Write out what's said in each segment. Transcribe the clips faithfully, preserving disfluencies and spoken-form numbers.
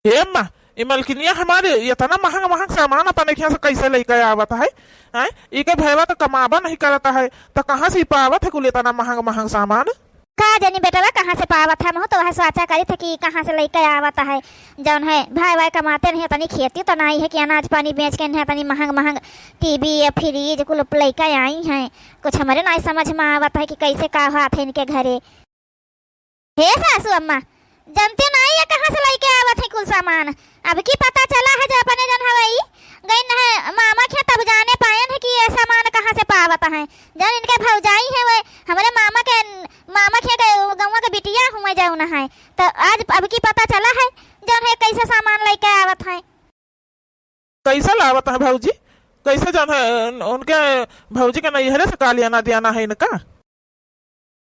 हे अम्मा, ई मलकिनिया हमारे इतना महंग महंग सामान अपने खियाँ से कैसे लइके आवत है? हैं? इके भैया तो कमाबा नहीं करत है, तो कहाँ से ई पावत है कुल इतना महंग महंग सामान? का जानी बेटवा कहाँ से पावत है, महू तो वह सोचा करी थे कि कहाँ से लइके आवत है। जौन है भाई वाई कमाते नहीं, तनी खेती तो नहीं है कि अनाज पानी बेच के नहीं, तनी महंग महंग टीवी या फ्रिज कुल लइके आई हैं। कुछ हमरे नहीं समझ में आवत है कि कैसे का होत है इनके घरे। हे सासू अम्मा, जनते नाई है कहाँ से लइके आवत है कुल सामान। अब की पता चला है जो अपने जौन हवई गइन है मामा के, तब जाने पायन है कि ये सामान कहाँ से पावत है। जौन इनके भौजाई है वे हमरे मामा के, मामा के गए-, गौवा के बिटिया हुए जौन है, तो आज अब की पता चला है जौन है कैसे सामान लइके आवत है। कैसे लावत है भौजी? कैसे जौन है उनके भौजी के नैहरे से का लेना देना है इनका?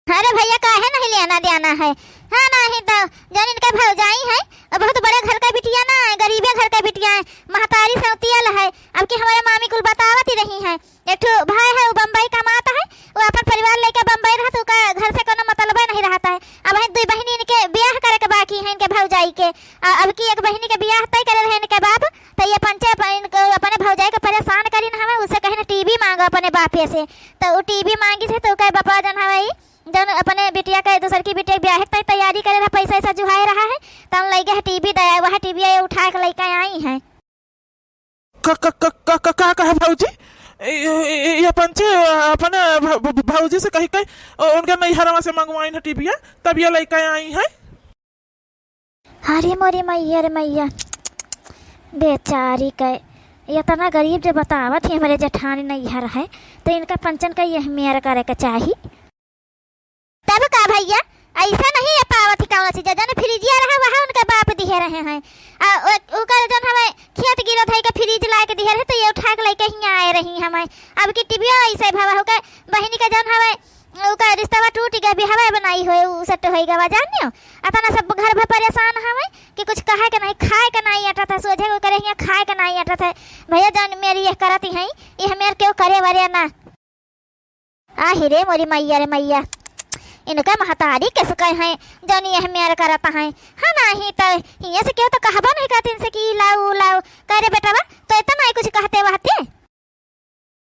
अरे भैया, काहे नहीं लेना देना है? हाँ, नहीं तो जौन इनके भौजाई है, वो बहुत बड़े घर का बिटिया ना है, गरीबे घर का बिटिया है, महतारी सौतियल है। अब की हमारे मामी कुल बतावत ही रही है, एक ठो भाई है, वो बम्बई कमात है, वो अपन परिवार लेके बम्बई रहत, ओका घर से कोनो मतलबे नहीं रहत है। अब है दुई बहिनी इनके ब्याह करे के बाकी है इनके भौजाई के, आ, अब की एक बहिनी के ब्याह तय करे रहे इनके बाप, तो ये पंचे अपन, इनको अपने भौजाई के परेशान करिन हवे, उसे कहे ना टीवी मांगो अपने बापे से, तो वो टीवी मांगी थे, तो कहे बापा जौन हवे ई, जौन अपने बिटिया के दूसर की बिटिया के ब्याह के तैयारी करे रहा, पैसा ऐसा जुहाए रहा है, तो हम लइके है टीवी दया, वह टीवी ये उठा के लइके आई है। का, का, का, का, का, का कहा भौजी? ए, ए, ए, ये पंचे अपने भ-, भ-, भौजी से कही, कही, उनके नैहरवा से मंगवाइन है टीविया, तब ये लइके आई है। अरे मोरी मैया रे मैया, बेचारी के इतना गरीब जो बतावत ही हमरे जेठानी नैहर है, तो इनका पंचन का यह मेर करे के चाही। तब का भैया, ऐसा नहीं है पावत ही कौनो चीज, जौन फ्रिजिया रहा वह उनके बाप दिहे रहे हैं। आ, ओ-, ओकर जौन हवे खेत गिरो धई के फ्रिज लाए के दिहे रहे, तो ये उठा के लइके हियाँ आए रही हमें। अब की टीविया ऐसे भवा होके बहिनी का जौन हवे ओकर रिश्तवा टूट गया, बियाहवा बनाई होए, उ set होई गवा, जानियो। अतना सब घर भर परेशान हवे कि कुछ कहे के नहीं, खाए के नहीं अटत है, सोझे ओकरे हियाँ खाए के नहीं अटत है। भैया जौन मेर यह करत ही हैं, यह मेर केहू करे वरे ना। आहि रे मोरी मैया रे मैया, इनका महतारी कैसे कहे हैं, जौन यह मेर करत हैं। हाँ, नहीं तो हियाँ से केहू तो कहबो नहीं करत इनसे कि ई लाओ, उ लाओ। कह रे बेटवा, तो इतना ही कुछ कहते वहते।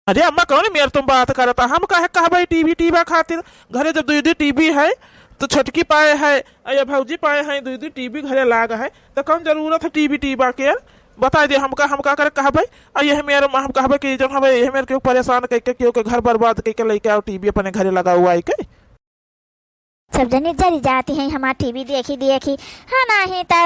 अरे अम्मा, कौन मेर तुम बात करत? हम काहे कहबे टीवी टीवा खातिर? घरे जब दुई दुई टीवी है, तो छोटकी पाए है, आ ये भौजी पाए है, दुई दुई टीवी घरे लाग है, तो कौन जरूरत है टीवी टीवा के? बताई दे हमका, हम का करे कहबे? आ यह मेर हम कहबे कि जौन हवे, यह मेर केहू परेशान कइके, केहू के घर बर्बाद कइके लइके आओ टीवी अपने घरे लगाओ आई के। सब जनी जरी जाती हैं हमार टीवी देखी देखी। हाँ, नहीं तो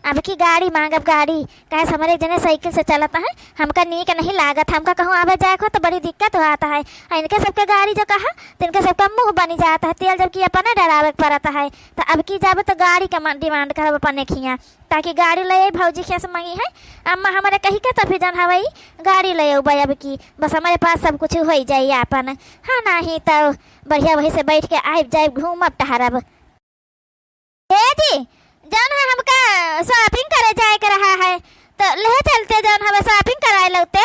अब की गाड़ी मांगब, गाड़ी। काहे से हमरे एक जने साइकिल से चलत हैं, हमका नीक नहीं लागत, हमका कहूँ आवे जाए को तो बड़ी दिक्कत होत है। आ इनके सबके गाड़ी जो कहा, तो इनके सबका मुँह बनी जात है, तेल जबकि अपने डरावे के पड़त है। तो अब की जाबे तो गाड़ी का मन-, demand करब अपने खियाँ, ताकि गाड़ी ले आई, भौजी खियाँ से मंगी है। अम्मा हमरे कही के तो फिर जौन हवई गाड़ी ले अउबे अब की, बस हमरे पास सब कुछ होई जाई आपन। हाँ, नहीं तो बढ़िया वही से बैठ के आइब जाइब, घूमब टहरब। ए जी, जौन है हमका shopping करे जाए के रहा है, तो ले चलते जौन हमें shopping कराए लौते।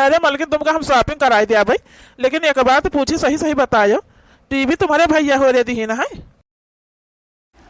अरे मलकिन, तुमका हम shopping कराए दिया भाई, लेकिन एक बात पूछी, सही सही बतायो, टीवी तुम्हरे भैया होरे दिहिन है?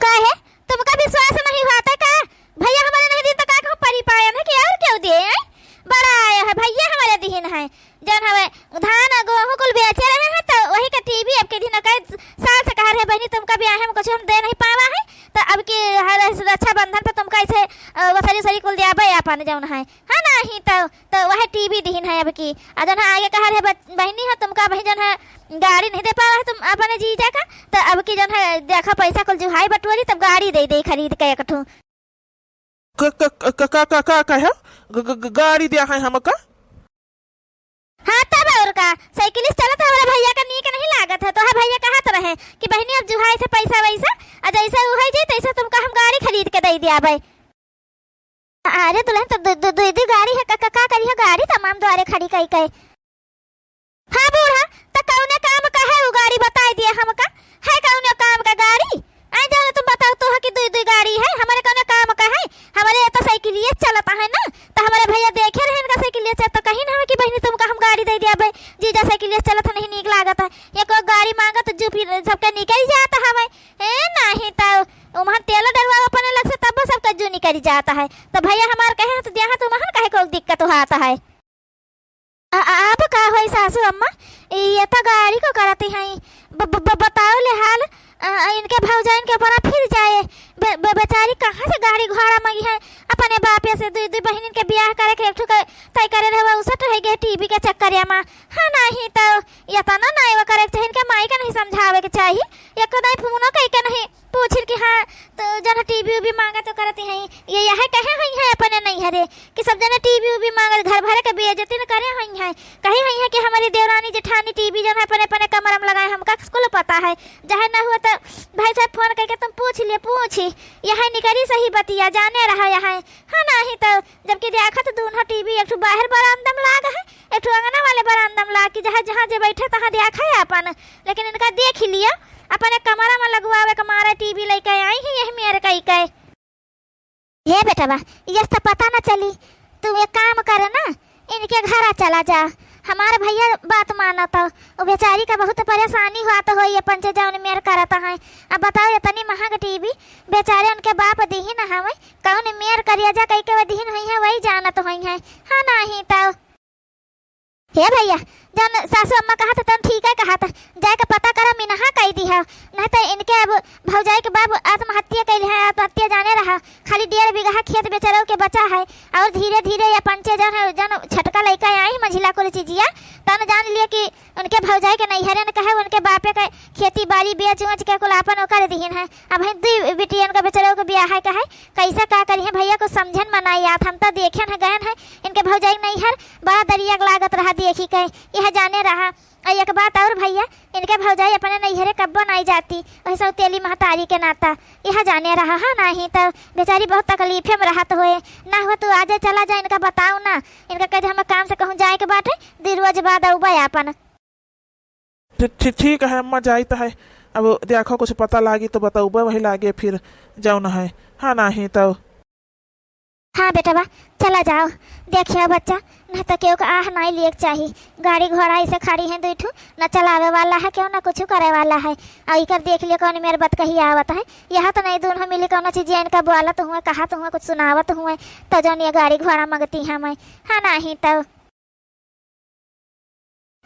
काहे? तुमका विश्वास नहीं होत है का? भैया हमरे नहीं दिन तो का कहूँ परी पायन है कि और केहू दिए हैं? बड़ा आया है, भैया हमरे दिहिन है। जौन हवे धान आ गेहूँ कुल बेचे रहे हैं, तो वही के टीवी अब के दिन कहे सास से कहा रहे, "बहिनी, तुमका ब्याहे में कुछ हम दे नहीं पावा है, तो अब की हर रक्षाबंधन पे तुमका ऐसे, अ, वसरी उसरी कुल दियाबे आपन जौन है।" हाँ, नहीं तो, तो वह टीवी दिहिन है अब की। आ जौन है आगे कहा रहे, "बच-, बहिनी हो, तुमका बहिन जौन है गाड़ी नहीं दे पावा है तुम अपने जीजा का, तो अब की जौन है देखा पैसा कुल जुहाई बटोरी, तब गाड़ी दे दे खरीद के एक ठो।" क-, क-, क-, का, का, का, का कहे? ग-, ग-, ग-, गाड़ी दिया है हमका? हाँ, तब और का, साइकिल से चलत हमारे भैया का नीक नहीं लागत है, तो है भैया कहत रहे कि बहिनी अब जुहाई थे पैसा वैसा, आ जैसे उहाई जाई तैसे तुमका हम गाड़ी खरीद के दे दिया भाई। अरे दुल्हन, तो दु-, दु-, दुई, दुई गाड़ी है, का, का, का करी है गाड़ी तमाम द्वारे खड़ी कई कई। हाँ बूढ़ा, त कौने काम का है उ गाड़ी बताई दिया हमका? है कौने काम का गाड़ी? आई जाने तुम बताओ तो है कि दुई दुई गाड़ी है, हमारे कौने काम का है? हमारे ये तो साइकिलिए चलता है ना, तो हमारे भैया देखे रहे इनका साइकिलिए चलता, कहीं ना हमें कि बहिनी तुमका हम गाड़ी दे दिया बे, जीजा साइकिलिए चलत है, नहीं नीक लागत है। ये कोई गाड़ी मांगा तो जूपी सबके निकल जाता हमें। ए, नहीं तो उम्हन तेल डरवा अपने लग से तब सबके करी जात है। तो भइया हमार कहे हैं तो द्याहा तुमहन कहे को दिक्कत होत है। आ, आ, अब का होई सासू अम्मा, ई ये तो गाड़ी को करती हैं। ब-, ब-, ब-, बताओ ले हाल, आ, इनके भौजाइन के ऊपर फिर जाए। बे-, बे-, बेचारी कहाँ से गाड़ी घोड़ा मंगी है, अपने बापे से दुई, दुई बहिनिन के बियाह करे के एक ठो के तय करे रहे, उसट रह गए टीवी के चक्कर में। हाँ, नहीं तो ये तो ना, ना वो करे के चाहिए, इनके माई का नहीं समझावे के चाहिए, एक दाई फोनो कई के नहीं पूछिन कि हाँ, तो जन टीवी उवी मांगा तो करती हैं, ये यह कहे हुई हैं अपने नैहरे कि सब जने टीवी उवी मांगत घर भरे के बेइज्जती न करे हुई हैं, कही हुई हैं कि हमारी देवरानी जेठानी टीवी जन है अपने, अपने कमरा में लगाए, हमका कुल पता है, चाहे ना हुआ तो भाई साहब फोन करके तुम पूछ लिए, पूछी, यह निकरी सही बतिया, जाने रहा यह, हाँ, नहीं तो जबकि देखत दूनों टीवी एक ठो बाहर बरामदा में लाग है, एक ठो अंगना वाले बरामदा में लाग कि जहाँ, जहाँ जे बैठे तहाँ देखा है अपन, लेकिन इनका देख ही लिया, अपने कमरा में लगवावे के मारे टीवी लेके आई ही यही मेर कई के। हे बेटवा, यस तो पता न चली, तू एक काम कर ना, इनके घरा चला जा, हमार भइया बात मानत हो, वो बेचारी का बहुत परेशानी हुआ तो होई अपन से जौन मेर करत हैं। अब बताओ इतनी महंग टीवी बेचारे उनके बाप दीही न हवे, कौन मेर करिया जा कई के वो दीहिन हुई है, वही जानत हुई है, हाँ, नहीं तो। हे भइया, जौन सासू अम्मा कहत तौन ठीक है कहत, जाए के पता करा, मिनहा कई दिहा, नहीं तो इनके अब भौजाई के बाप आत्महत्या कैले हैं, आत्महत्या जाने रहा, खाली डेढ़ बीघा खेत बेचारो के बचा है, और धीरे धीरे ये पंचे जौन है, जौन छटका लइका आई मझिला कुल चीजिया, तौन जान लिए कि उनके भौजाई के नैहरे न कहे, उनके बापे के खेती बाड़ी बेच उच के कुल आपन ओकर दिहिन है। अब हैं दुई बिटियन का बेचारो के बियाह है कहे, कैसे का करी है भइया, कुछ समझन में नाई आत। हम तो देखेन है, गयन है, इनके भौजाई के नैहर बड़ा दरिया के लागत रहा देखी के, यह जाने रहा। और एक बात और भइया, इनके भौजाई अपने नैहरे कब्बो नाई जाती, वही सौतेली महतारी के नाता, यह जाने रहा, हाँ, नहीं तो बेचारी बहुत तकलीफे में रहत होए। ना हुआ तू आजे चला जा, इनका बताओ ना, इनका कह दे, हमें काम से कहूँ जाए के बाटे, दुई रोज बाद अउबे आपन। ठी-, ठी-, ठीक है अम्मा, जाइत है। अब देखो कुछ पता लागी तो बतउबे वही लागे फिर जौन है। हाँ, नहीं तो। हाँ बेटवा, चला जाओ। देखियो बच्चा, नहीं तो केहू के आह नहीं लिए के चाही। गाड़ी घोड़ा ऐसे खड़ी हैं दुई ठू, न चलावे वाला है केहू, न कुछ करे वाला है। और इकर देख लियो कौन मेर बतकही आवत है। यहाँ तो नहीं दूनों मिली कौनो चीज इनका बोलत हुए, कहत हुए, कुछ सुनावत हुए, तो जौन ये गाड़ी घोड़ा मंगती हैं मैं। हाँ, नहीं तो।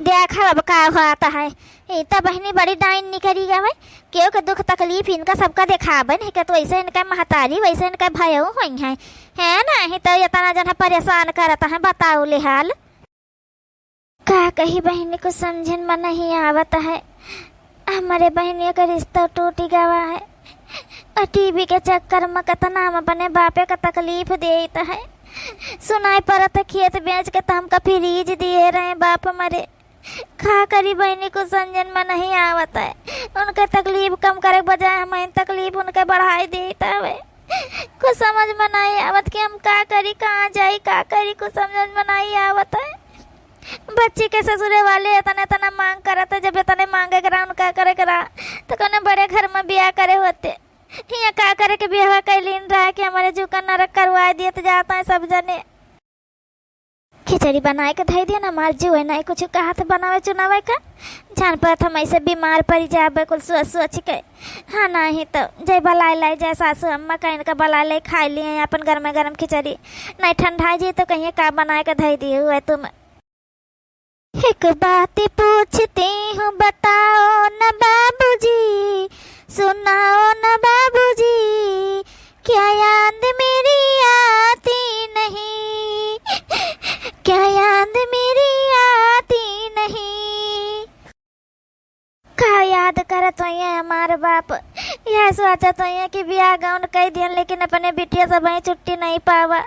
देखा अब का होत है, ई त बहिनी बड़ी डाइन निकरी गवे। केहू के दुख तकलीफ इनका सबका देखाबे नहीं के, तो ऐसे इनका महतारी, वैसे इनका भयऊ होई है। है ना, ही तो इतना जन परेशान करत है, बताओ ले हाल। का कही बहिनी, कुछ समझन में नहीं आवत है। हमरे बहिनिया के रिश्ता टूटी गवा है। और टीवी के चक्कर में कितना हम अपने बापे का तकलीफ देत है। सुनाई पड़त है, खेत बेच के तो हमका फ्रिज दिए रहे बाप मरे। का करी बहिनी, कुछ समझन में नहीं आवत है। उनके तकलीफ कम करे के बजाय हम तकलीफ उनके बढ़ाई देत हवे। कुछ समझ में नहीं आवत कि हम का करी, कहाँ जाई, का करी, कुछ समझ में नहीं आवत है। बच्ची के ससुरे वाले इतना, इतना मांग करत है, जब इतने मांगे के रहा, उनका करे के रहा, तो कौनो बड़े घर में बियाह करे होते। हियाँ का करे के बियाह कैलीन रहा कि हमारे जू का नरक करवा दिए तो जाता है सब जने। खिचड़ी बनाए के धई दिया ना, हमार जू है नहीं कुछ कहा था बनावे चुनावे का। जान पड़त हम ऐसे बीमार पड़ी जाबे कुल सोच सोच के। हाँ, नहीं तो जय बलाए लाई, जय सासू अम्मा का इनका बलाए लाई, खाई लिए अपन गरमे गरम खिचड़ी। नहीं ठंडा जी तो कहिए का बनाए के धई दिए हुए तुम। एक बात पूछती हूँ, बताओ न बाबूजी, सुनाओ न बाबूजी, क्या याद मेरी आती नहीं, क्या याद मेरी आती नहीं? का याद करत होइए हमार बाप, यह सोचत होइए कि बियाह गौन कई दियन, लेकिन अपने बिटिया से वहीं छुट्टी नहीं पावा।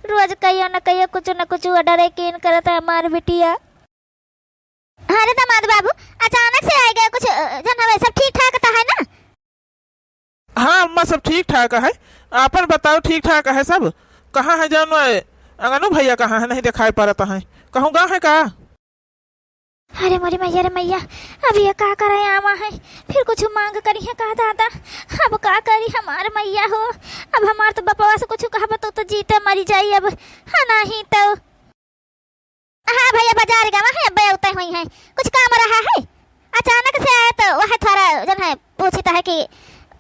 रोज कहियो न कहियो कुछ न कुछ order कीन करत है हमार बिटिया। अरे दामाद बाबू, अचानक से आए गए कुछ, अ, जन हवे, सब ठीक ठाक तो है ना? हाँ अम्मा, सब ठीक ठाक है। आपन बताओ, ठीक ठाक है सब? कहाँ है जौन, अ, अंगनू भैया कहाँ है, नहीं दिखाई पड़त है, कहूँ गा है का? अरे मोरी मैया रे मैया, अब ये का करे आवा है, फिर कुछ मांग करी है का दादा? अब का करी हमार मैया हो, अब हमार तो बपवा से कुछ कहब तो, तो जीते मरी जाई अब, हाँ नहीं तो। हाँ भैया, बाजार गवा है, अब उतई हुई है, कुछ काम रहा है, अचानक से आए तो वह थोड़ा जन है पूछता है कि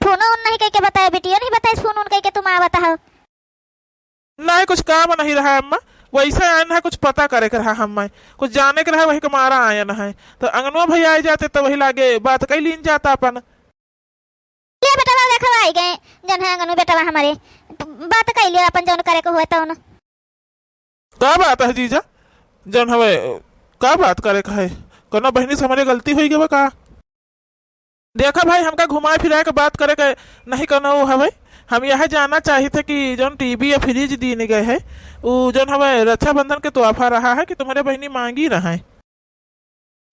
फोन उन नहीं कह के बताए, बिटियो नहीं बताए, फोन उन कह के तुम आवत हो। कुछ काम नहीं रहा अम्मा, वैसे आयन है, कुछ पता करे के रहा हमें, कुछ जाने के रहा, वही के मारा आयन है। तो अंगनवा भैया आइ जाते तो वही लागे बात कइ लीन जाता अपन। ले बेटवा, देखो आइ गए, जौन है अंगनू बेटवा हमरे, बात कइ लियो अपन जौन करे के हुए तौन। का बात है जीजा? जौन हवे, का बात करे के है? कौनो बहिनी से हमरे गलती होइ गवा का? देखा भाई, हमका घुमाए फिराए के बात करे के नहीं कौनो हवे। हम यह जानना चाहित है कि जौन टीवी या फ्रिज दीन गए है, उ जौन हवे रक्षाबंधन के तोहफा रहा है कि तुम्हरे बहिनी मांगी रहे?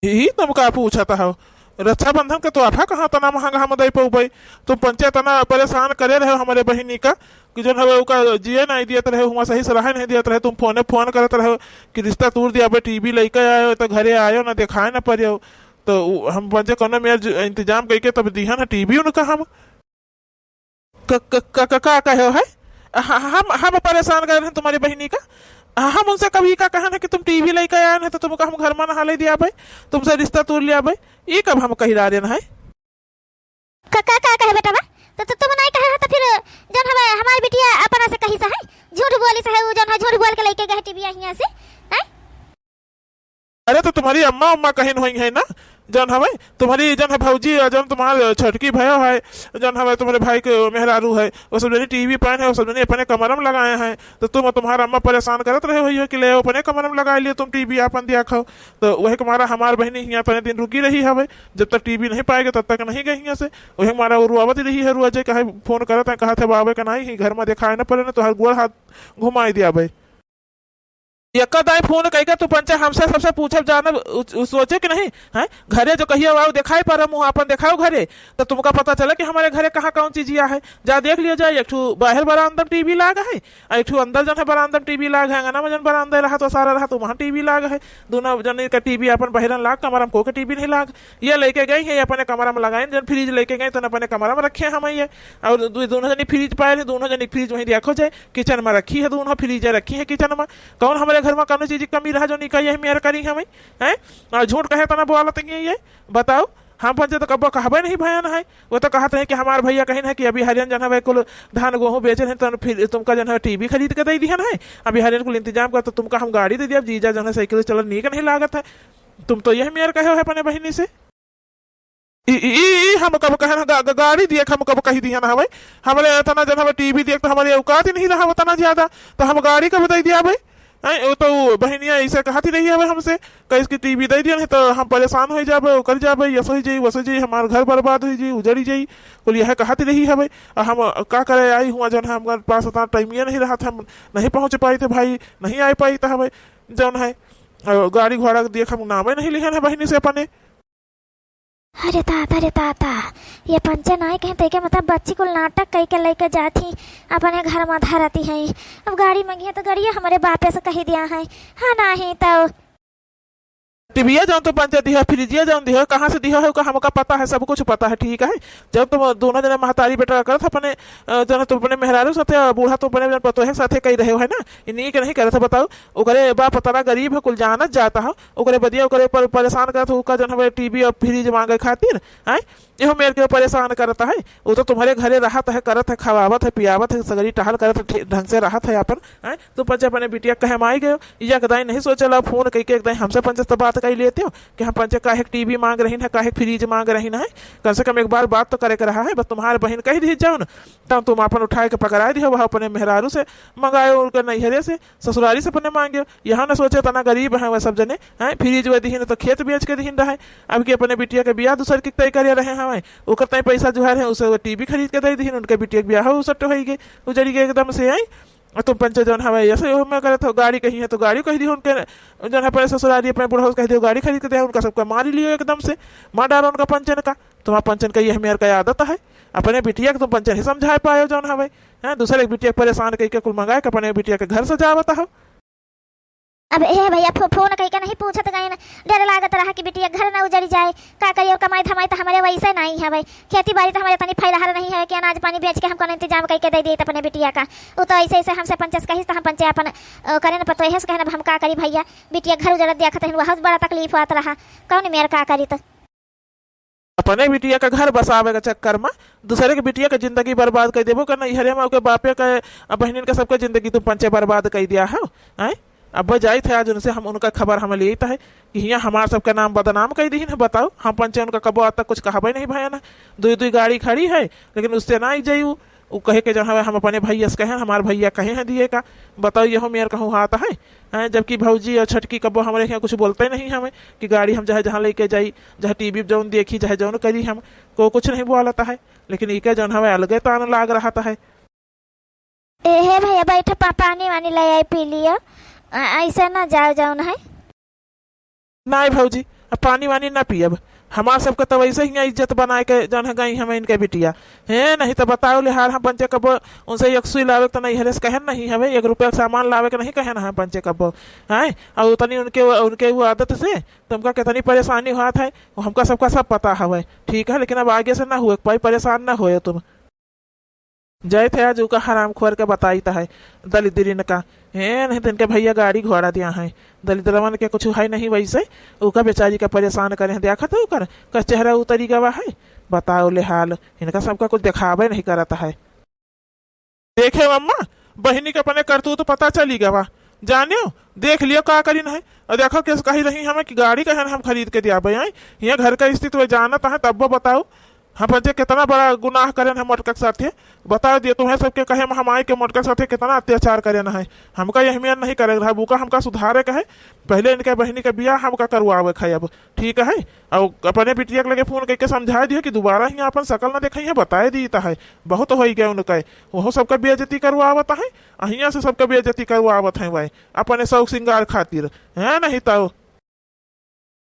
ई तुम का पूछत हो? रक्षाबंधन के तोहफा कहाँ तना महंगा हम दे पउबे? तुम पंचे तना परेशान करे रहे हमरे बहिनी का कि जौन हवे ओका जिए नहीं दियत रहे, हुआं सही से रहे नहीं दियत रहे। तुम फोने फोन करत रहे कि रिश्ता तूर दियाबे, टीवी लइके आयो तो घरे आयो ना, देखाए ना परियो। तो उ, हम पंचे कौनो मेर जु-, इंतजाम कइके तब दिहन है टीवी उनका हम। क-, क-, क-, क-, का कहे है? ह-, हम, हम परेशान करे हैं तुम्हारी बहिनी का। हम उनसे कभी का कहन है कि तुम टीवी लइके आयन है तो तुमका हम घर में नहा ले दियाबे, तुमसे रिश्ता तूर लियाबे? ई कब हम कहि डारेन है? का, का, का कहे बेटवा? तो, तो तुम नहीं कहे हो तो फिर जौन हवे हमार बिटिया अपना से कहिस है, झूठ बोलिस है, उ जौन है झूठ बोल के लइके गए टीवी हियां से, हैं? अरे तो तुम्हारी अम्मा उम्मा कहिन होइहैं ना, जौन हवे तुम्हारी जौन है भौजी और जौन तुम्हार छोटकी भयो है, जौन हवे तुम्हारे भाई के मेहरारू है, वो सब जनी टीवी पायन है, वो सब जनी अपने कमरा में लगाए हैं। तो तुम और तुम्हार अम्मा परेशान करत रहे होइहो कि ले अपने कमरा में लगाइ लियो तुम टीवी आपन दिया खाओ। तो वही के मारा हमार बहिनी हियां तने दिन रुकी रही हवे, जब तक टीवी नहीं पाएगे तब तक नहीं गई हियां से। वही के मारा वो रुआवत रही है, रुआ जे कहे फोन करत है, कहत है बाबे के नहीं ही घर में देखाए न पड़े न, तोहार गोड़ हाथ घुमाई दियाबे। यक्का दाई फोन कइके तू पंचे हमसे सबसे पूछब जानब, उ, उ सोचे कि नहीं, हैं? घरे जो कहियो आओ देखाई पर मुँह आपन देखाओ घरे, तो तुमका पता चले कि हमारे घरे कहाँ कौन चीजिया है। जा देख लियो जाए, एक ठो बाहर बरामदा में टीवी लाग है, आ एक ठो अंदर जौन है बरामदा में टीवी लाग है, अंगना में जौन बरामदा रहा तो सारा रहा तो वहाँ टीवी लाग है। दोनों जने का टीवी अपन बहिरन लाग, कमरा में को के टीवी नहीं लाग। ये लइके गई है, अपने कमरा में लगाइन, जौन फ्रिज लइके गई तो अपने कमरा में रखे हम ये। और दो-, दोनों जनी फ्रिज पाए रहे, दोनों जनी फ्रिज वहीं रखो जाए, किचन में रखी है, दोनों फ्रिज रखी है किचन में। कौन हमारे घर में कौनो चीज की कमी रहा जो निकाय यही मेर करी हमें, हैं? और झूठ कहे तना बोलत हैं ये, बताओ। हम पंचे तो कब्बो कहबे नहीं भयन है। वो तो कहत रहे कि हमार भैया कहिन है कि अभी हरियन जन है कुल धान गोहूँ बेचन है, तो फिर तुमका जन है टीवी खरीद के दे दिहन है, अभी हरियन कुल इंतजाम कर तो तुमका हम गाड़ी दे दिया, जीजा जन है साइकिल चलन नीक नहीं लागत है। तुम तो यही मेर कहे हो अपने बहिनी से। ई, ई, ई, ई हम कब कहन गा-, गा-, गाड़ी दिए हम कब कही दिहन हवे? हमरे इतना जन हवे टीवी दिए तो हमारे औकात ही नहीं रहा उतना ज्यादा, तो हम गाड़ी कब दे दिया भाई? हैं, वो तो बहिनिया ऐसे कहती रही हवे हमसे, कहिस कि टीवी दे दियन है तो हम परेशान हो जाबे, ओकर जाबे, यस हो जाई, वस हो जाई, हमार घर बर्बाद हो जाई, उजड़ी जाई, कुल यह कहती रही हवे। आ हम का करे, आई हुआ जौन है, हमारे पास उतना टाइम ये नहीं रहा था, हम नहीं पहुँच पाई थे भाई, नहीं आ पाई था हवे जौन है। अ, गाड़ी घोड़ा के देख हम नामे नहीं लिहन है बहिनी से अपने। अरे दादा, अरे दादा, ये पंचे नाई कहे तो के मतलब बच्ची कुल नाटक कई के लेके जात ही, अपने घर में धरती है। अब गाड़ी मंगी है तो गाड़िया हमारे बापे से कही दिया है, हाँ नहीं तो। टीवीया जौन तो पंचे दिया, फ्रिजिया जौन दिया, कहाँ से दिया है, ओका हमका पता है, सब कुछ पता है, ठीक है। जब तुम दोनों जने महतारी बेटा करत अपने, अ, जौन तुम अपने मेहरारू साथे, अ, बूढ़ा तुम अपने जौन पतोहे साथे कही रहे हो, है ना, ये नीक नहीं करत है, बताओ। ओकरे बाप तना गरीब है, कुल जानत जाता है, ओकरे बदिया ओकरे पर परेशान करत हो, ओका जौन हवे टीवी और फ्रिज मांगे खातिर, हैं? एहो मेर के परेशान करत है। वो तो तुम्हरे घरे रहत है, करत है, खवावत है, पियावत है, सगरी टहल करत है, ढे-, ढंग से रहत है अपन, हैं? तुम पंचे अपने बिटिया कहे माई गयो, या कदाई नहीं सोचेला, फोन कइके एक दाई हमसे पंचे से बात कई लेते हो कि हम पंचे काहे टीवी मांग रही है, काहे फ्रिज मांग रही है, कम से कम एक बार बात तो करे के रहा है। बस तुम्हारे बहिन कही दी जाओ ना, तब तुम अपन उठाए के पकड़ाए दियो, वह अपने मेहरारू से मंगायो, उनके नैहरे से, ससुरारी से अपने मांगे। यहाँ न सोचे तना गरीब हैं वह सब जने, हैं, फ्रिज वह दिहिन तो खेत बेच के दिहिन रहे। अब कि अपने बिटिया के बियाह दूसर के तय करे रहे हैं, ओकर तय पैसा जुहार है, उसे वो टीवी खरीद के दे दिहिन, उनके बिटिया के बियाह उसट होई गए, उजड़ी गए एकदम से, हैं। और तुम पंचे जौन हवे ऐसे हो मैं करत हो, गाड़ी कही है तो गाड़ी कह दियो उनके, जौन है अपने ससुरारी अपने बुढ़ऊ से कह दियो गाड़ी खरीद के दे, उनका सबका मारी लियो एकदम से, मार डालो उनका पंचन का। तुम्हारा पंचन का ये मेर का आदत है, अपने बिटिया के तुम पंचन ही समझाए पायो जौन हवे, हैं, दूसरे के बिटिया के परेशान कइके कुल मंगाए के अपने बिटिया के घर सजावत हो। अब हे भैया, फो-, फोन कइके नहीं पूछत गए न, डर लागत रहा कि बिटिया घर न उजड़ जाए। का करी, और कमाई धमाई तो हमारे वैसे नहीं हवे, खेती बाड़ी तो हमारे तनी फैलहर नहीं है कि अनाज पानी बेच के हम कौनो इंतजाम कइके दे दिए अपने बिटिया का। वो तो ऐसे ऐसे हमसे पंचे से कहिस तो हम पंचे अपन, अ, करे न पतोहे से कहन, अब हम का करी भैया, बिटिया घर उजड़त देखत हन, बहुत बड़ा तकलीफ होत रहा, कौन मेर का करी तो। अपने बिटिया का घर बसावे के चक्कर में दूसरे के बिटिया के जिंदगी बर्बाद कर देबो का? नैहरे में ओके बापे के, अब बहनिन के सबके जिंदगी तुम पंचे बर्बाद कर दिया हो, हैं? अब जाइत है, आज उनसे हम, उनका खबर हम लेइत है कि हियाँ हमार सबके नाम बदनाम कर दीहिन है। बताओ, हम पंचे उनका कबो आज तक कुछ कहबे नहीं भयन है। दुई दुई गाड़ी खड़ी है, लेकिन उससे ना आई जाई उ। उ कहे के जौन हवे, हम अपने भैया से कहेन, हमार भैया कहे हैं दिए का। बताओ, यहो मेर कहूँ हाथ है, हैं? जबकि भौजी और छटकी कबो हमरे यहाँ कुछ बोलते नहीं हमें कि गाड़ी हम चाहे जहाँ लेके जाई, चाहे टीवी जौन देखी, चाहे जौन करी, हम को कुछ नहीं बोलता है। लेकिन इके जौन हवे अलगे तान लाग रहता है। ए, हे भैया, बैठो, पा-, पानी वानी ले आई, पी लियो। आ, ऐसे ना जाओ, जौन है। नहीं भौजी, अब पानी वानी ना पियब। हमार सबके तो वैसे ही इज्जत बनाए के जौन है गई हमें इनके बिटिया। हे, नहीं तो बताओ ले हाल, हम पंचे कबो उनसे एक सुई लावे के तो नहीं हरे से कहन नहीं हवे, एक रुपया के सामान लावे के नहीं कहन है पंचे कबो। हैं? और उतनी उनके, उनके वो आदत से तुमका कितनी परेशानी होत है, वो हमका सबका सब पता हवे। ठीक है, लेकिन अब आगे से ना हुए पाई, परेशान ना होए तुम। जाइत है आज उका हरामखोर के बताइत है, दलिद्रिन का। हे, नहीं तो इनके भैया गाड़ी घोड़ा दिया है। दलिद्रवन के कुछ है नहीं वैसे, उका बेचारी का परेशान करे हैं। देखत है उकर, का चेहरा उतरी गवा है। बताओ ले हाल, इनका सबका कुछ देखावे नहीं करत है। देखे अम्मा, बहिनी के अपने करतूत पता चली गवा। जानियो, देख लियो का करिन है। और देखो, किस कही रही हमें कि गाड़ी कहन हम खरीद के दिया भाई, हियाँ घर का स्थिति वो जानत है, तब वो बताओ। हम पंचे कितना बड़ा गुनाह करेन है मोटका के साथे। बता दिए तुम्हें सबके कहे में हम आए के मोटका के साथे कितना अत्याचार करेन है। हमका यह मेर नहीं करे रहा, बुका हमका सुधारे के है। पहले इनके बहिनी के बियाह हमका करवावे के है अब, ठीक है? और अपने बिटिया के लगे फोन करके समझा दियो कि दोबारा ही अपन शकल न देखे है, बताए दी है, बहुत हो गया उनका। वह सबका बेइज्जती करवावत है, अहिया से सबका बेइज्जती करवावत है भाई, अपने शौक श्रृंगार खातिर, है नहीं तो।